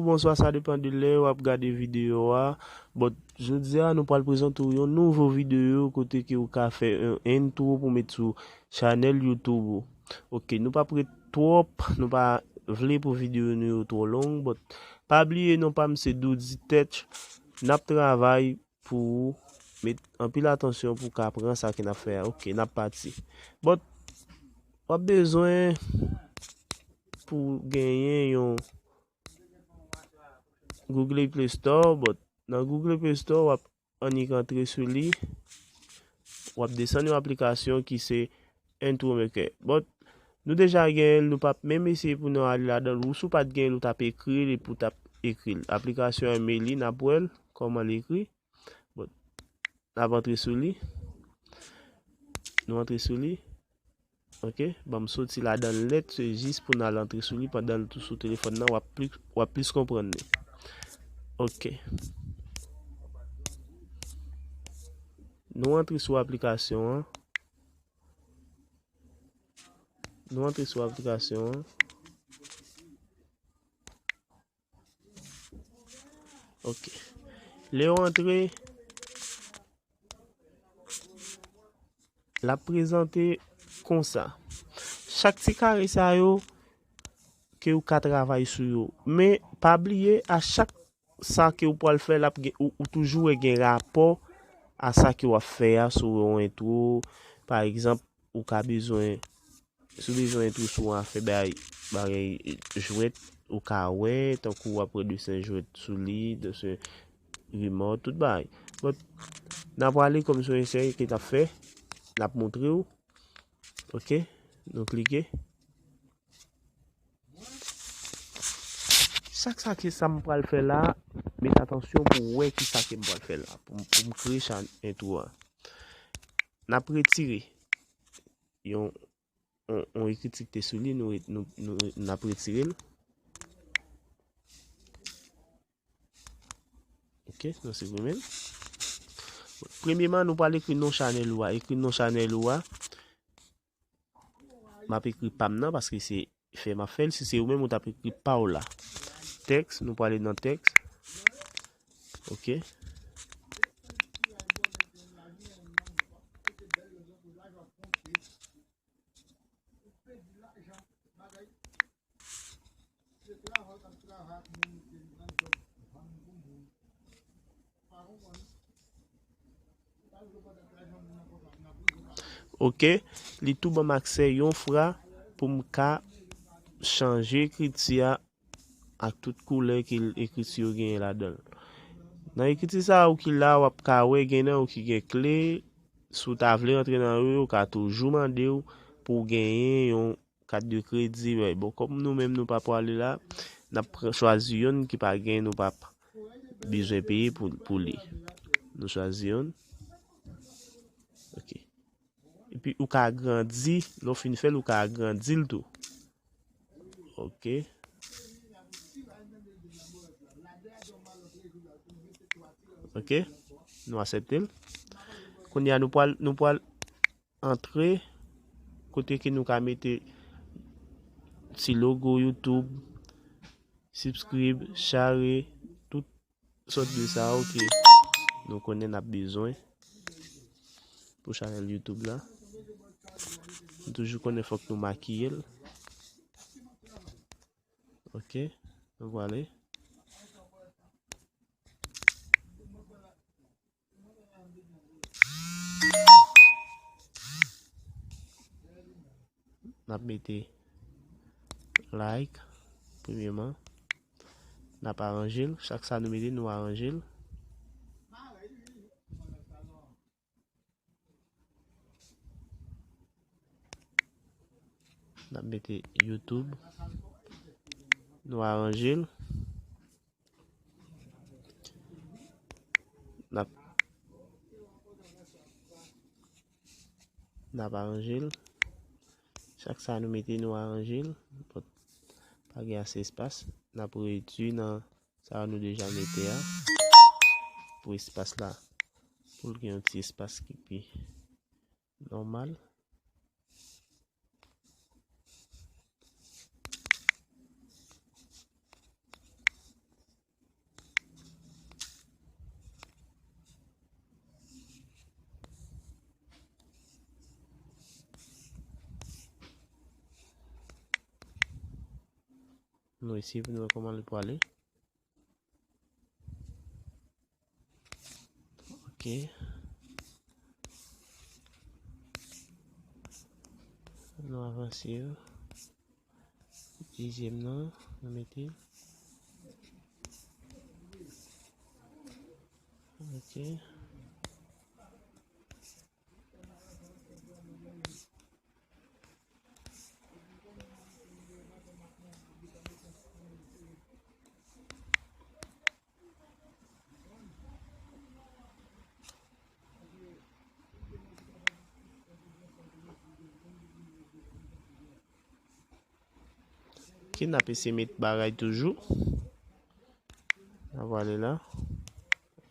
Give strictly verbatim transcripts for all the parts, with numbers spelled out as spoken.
Bonswa, sa depann de lè w ap gade videyo a. Bon, jodi a, nou pral prezante w yon nouvo videyo kote ke w ka fè yon intro pou met sou chanèl YouTube ou. Ok, nou p ap ret twòp, nou pa vle pou videyo nou yo twò long, but pa bliye non pa m se Doody Tech. N ap travay pou ou. Met anpil atansyon pou w ka pran sa ke n ap fè a. Ok, n ap pati. But, w ap bezwen pou w genyen yon Google Play Store, but nan Google Play Store, w ap annik antre sou li. W ap desann yon aplikasyon ki se Intro Maker. But, nou deja genyen l, nou p ap menm eseye pou nou ale ladan l. Ou si w pa t genyen l, ou t ap ekri l epi w t ap ekri l. Aplikasyon an, men li, n ap wè l, kòman l ekri. Bon, n ap antre sou li. Nou antre sou li. Ok, ban m soti ladan l nèt, se jis pou n al antre sou li pandan l tou sou telefòn nan, w ap plis, w ap plis konprann li. Ok. Nou antre sou aplikasyon an. Nou antre sou aplikasyon an. Ok. Lè w antre, l ap prezante konsa. Chak ti kare sa yo, ke w ka travay sou yo. Men, pa bliye, a chak sa ke w pral fè, l ap gen, ou, ou toujou wè gen rapò a sa ke w ap fè a, si w wè yon entwo, pa egzanp, ou ka bezwen, si w bezwen entwo sou afè bagay, bagay jwèt, ou ka wè, tankou w ap wè desen jwèt sou li, desen rimò, tout bagay. But, n ap prale kòm se yon esèy ke n ap fè, n ap montre w. Ok, nou klike. Chak sa ke sa m pral fè la, met atansyon pou w wè ki sa ke m pral fè la, pou, pou m kreye chan entwo a. N ap retire yon, yon, yon ekriti ki te sou li, nou, nou, nou, n ap retire l. Ok, nou siprimen l. Premyeman, nou pral ekri non chanèl ou a. Ekri non chanèl ou a. M ap ekri pa m nan paske se fè m ap fè l. Si se ou menm, ou t ap ekri pa w la. Tèks, nou prale nan tèks. Ok. Ok, li tou ban m aksè yon fwa pou m ka chanje ekriti a ak tout koulè ke l, ekriti yo genyen ladan l. Nan ekriti sa a, ou ki la, w ap ka wè gen nan yo ki gen kle. Si w ta vle rantre nan yo, yo ka toujou mande w pou w genyen yon kat de kredi, wè. Bon, kòm nou menm nou pa prale la, n ap pran, chwazi youn ki pa gen, nou p ap bezwen peye pou, pou li. Nou chwazi youn. Ok. Epi ou ka agrandi, lè w fin fè l, ou ka agrandi l tou. Ok. Ok. Nou aksepte l. Kounye a nou pral, nou pral antre kote ke nou ka mete ti logo YouTube, subscribe, share, tout sòt de sa yo ke nou konnen n ap bezwen pou chanèl YouTube la. Nou toujou konnen fòk nou makiye l. Ok, nou prale. N ap mete like, premyeman. N ap aranje l. Chak sa nou mete, nou aranje l. N ap mete YouTube. Nou aranje l. N ap, n ap aranje l. Chak sa nou mete, nou aranje l. But pa gen ase espas. N ap redui nan sa nou deja mete a. Pou espas la, pou l gen yon ti espas ki pi nòmal. Nou eseye pou nou wè kòman li prale. Ok. Nou avanse yo. Dezyèm nan, nou mete. Ok. Ok, n ap eseye met bagay toujou. N ap ale la.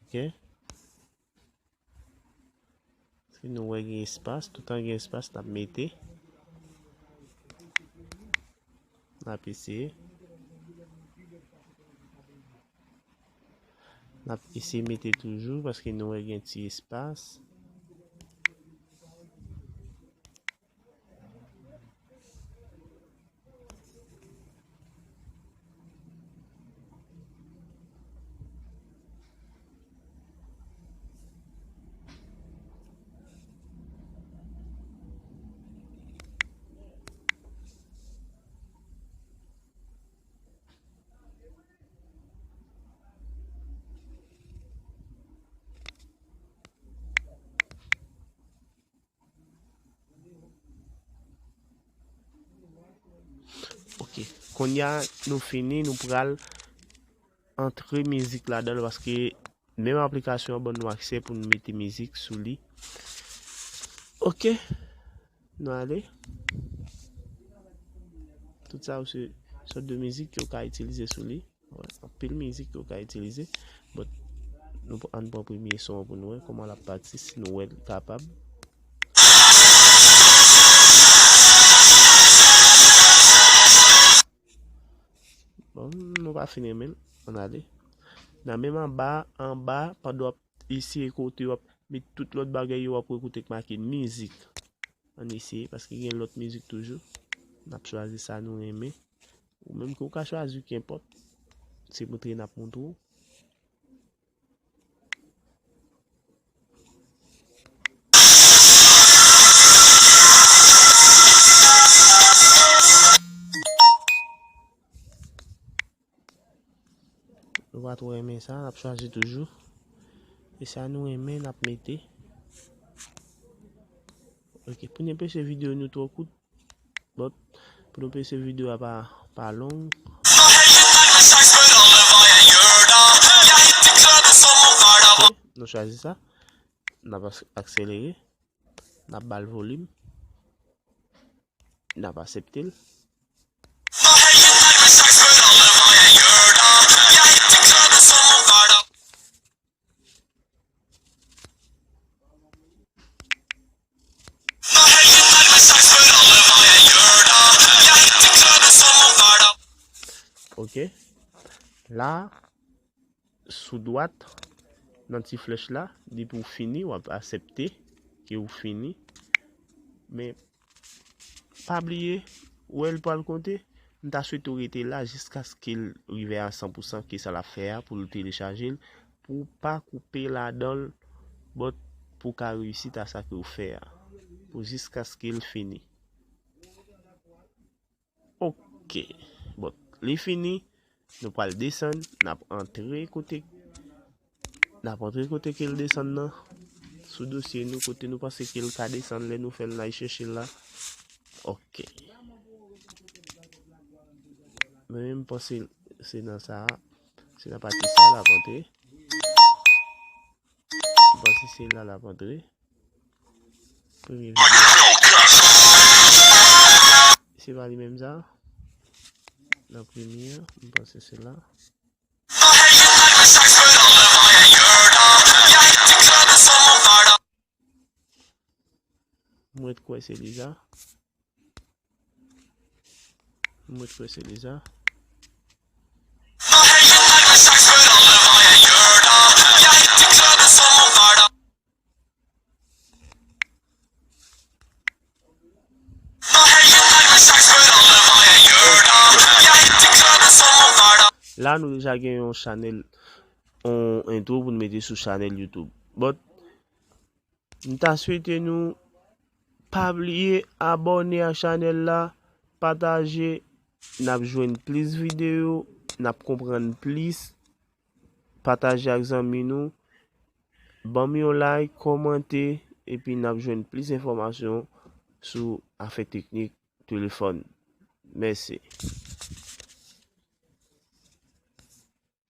Ok. Si nou wè gen espas, toutan gen espas, n ap mete. N ap eseye. N ap eseye mete toujou, paske nou wè gen ti espas. Ok. Kounye a, nou fini, nou pral antre mizik ladan l, paske menm aplikasyon an ban nou aksè pou nou mete mizik sou li. Ok. Nou ale. Tout sa yo se sòt de mizik ke w ka itilize sou li. Wè, anpil mizik ke w ka itilize. But, nou pr-, ann pran premye son an pou nou wè kòman l ap pati, si nou wè l kapab. Bon, nou pa fin renmen l. Ann ale. Nan menm anba, anba, pandan w ap eseye kote w ap met tout lòt bagay yo, w ap wè kote k make mizik. Ann eseye, paske gen lòt mizik toujou. N ap chwazi sa nou renmen. Ou menm ke w ka chwazi, kenpòt. Se montre n ap montre w. Nou pa twò renmen sa, n ap chwazi toujou. E sa nou renmen, n ap mete. Ok, pou nou pèse videyo nou twò kout. Bon, pou nou pèse videyo a pa, pa long. Ok, nou chwazi sa. N ap as-, akselere. N ap ba l volim. N ap aksepte l. Ok. La, sou dwat, nan ti flèch la, depi w fini, w ap aksepte ke w fini. Men, pa bliye, ou wè l pral konte, m ta swete w rete la jiskaske l rive a san pou san ke sa l ap fè a pou l telechaje l, pou w pa koupe ladan l, but pou w ka reyisi a sa ke w fè a, pou jiskaske l fini. Ok. Bon, li fini. Nou pral desann, n ap antre kote, n ap antre kote ke l desann nan. Sou dosye nou, kote nou panse ke l ka desann lè nou fè l, n al chèche l la. Ok. Mwen menm, m panse se nan sa a, se nan pati sa l ap antre. M panse se la l ap antre. Premye videyo. Se pa li menm sa? Nan premye an, m panse se la. Mwen t kwè se li sa. Mwen t kwè se li sa. La nou deja gen yon chanèl, yon entwo pou n mete sou chanèl YouTube. But m ta swete nou pa bliye abòne ak chanèl la, pataje, n ap jwenn plis videyo, n ap konprann plis, pataje ak zanmi nou, ban m yon like, kòmante, epi n ap jwenn plis enfòmasyon sou afè teknik telefòn. Mèsi.